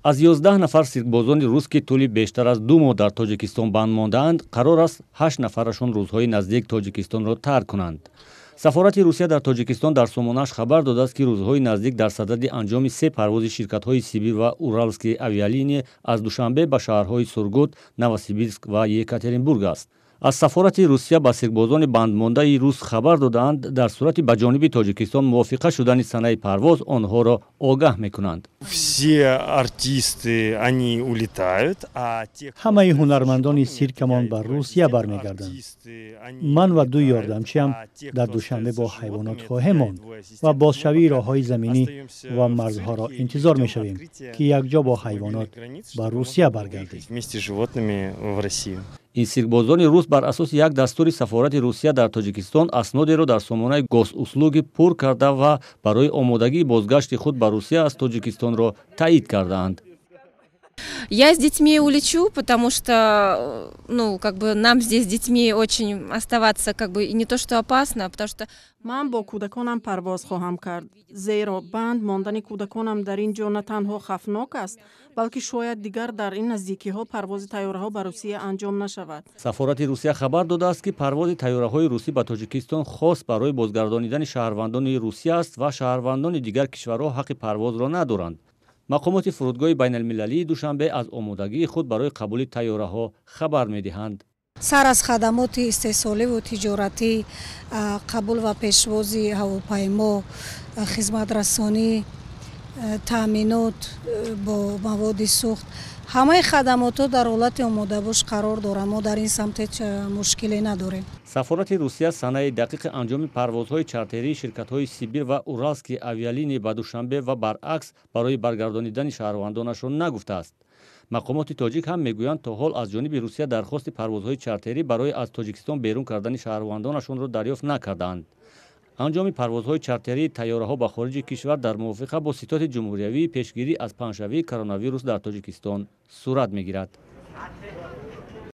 Аз 11 нафар сиркбозони рус, ки тӯли бештар аз 2 моҳ дар Тоҷикистон банд мондаанд, қарор аст ҳашт нафарашон рӯзҳои наздик Тоҷикистонро тарк кунанд. Сафорати Русия дар Тоҷикистон дар сомонааш хабар додааст, ки рӯзҳои наздик дар садади анҷоми се парвози ширкатҳои Сибир ва Уральские авиалинии аз Душанбе ба шаҳрҳои Сургут, Новосибирск ва Екатеринбург аст. Аз сафорати Русия ба сиркбозони бандмондаи рус хабар додаанд, дар сурати ба ҷониби Тоҷикистон мувофиқа шудани санаи парвоз онҳоро огаҳ мекунанд. Все артисты, они улетают, а те Ҳамаи ҳунармандони сиркамон ба Русия бармегарданд. Ман ва ду ёрдамчиам дар Душанбе бо ҳайвонот хоҳем монд ва бозшавии роҳҳои заминӣ ва марзҳоро интизор мешавем, ки якҷо бо ҳайвонот ба Русия баргардем. Вместе с животными в Россию. Ин сиркбозони рус бар асоси як дастури сафорати Русия дар Тоҷикистон аснодеро дар сомонаи Госуслуги пур карда ва барои омодагии бозгашти худ ба Русия аз Тоҷикистонро таъид кардаанд. Я с детьми улечу, потому что, ну, как бы нам здесь с детьми очень оставаться, как бы, и не то что опасно, потому что Ман бо кӯдаконам парвоз хоҳам кард, зеро банд мондани кӯдаконам дар ин ҷо на танҳо хавфнок аст, балки шояд дигар дар ин наздикиҳо парвози тайёраҳо ба Русия анҷом нашавад. Сафорати Русия хабар додааст, ки парвози тайёраҳои русӣ ба Тоҷикистон хос барои бозгардонидани шаҳрвандони Русия аст ва шаҳрвандони дигар кишварҳо ҳаққи парвозро надоранд. Мақомоти фурудгоҳи байналмилалии Душанбе аз омодагии худ барои қабули тайёраҳо хабар медиҳанд. Сар аз хадамоти истеҳсоливу тиҷоратӣ, қабул ва пешвози ҳавопаймо, хизматрасонӣ, таъминот бо маводи сӯхт, ҳамаи хадамотҳо дар ҳолати омодабош қарор доранд. Мо дар ин самт ҳеҷ мушкиле надорем. Сафорати Русия санаи дақиқи анҷоми парвозҳои чартерии ширкатҳои Сибир ва Уральские авиалинии ба Душанбе ва баръакс барои баргардонидани шаҳрвандонашро нагуфтааст. Мақомоти тоҷик ҳам мегӯянд, то ҳол аз ҷониби Русия дархости парвозҳои чартерӣ барои аз Тоҷикистон берун кардани шаҳрвандонашонро дарёфт накардаанд. Анҷоми парвозҳои чартерии тайёраҳо ба хориҷи кишвар дар мувофиқа бо Ситоди ҷумҳуриявии пешгирӣ аз паҳншавии коронавирус дар Тоҷикистон сурат мегирад.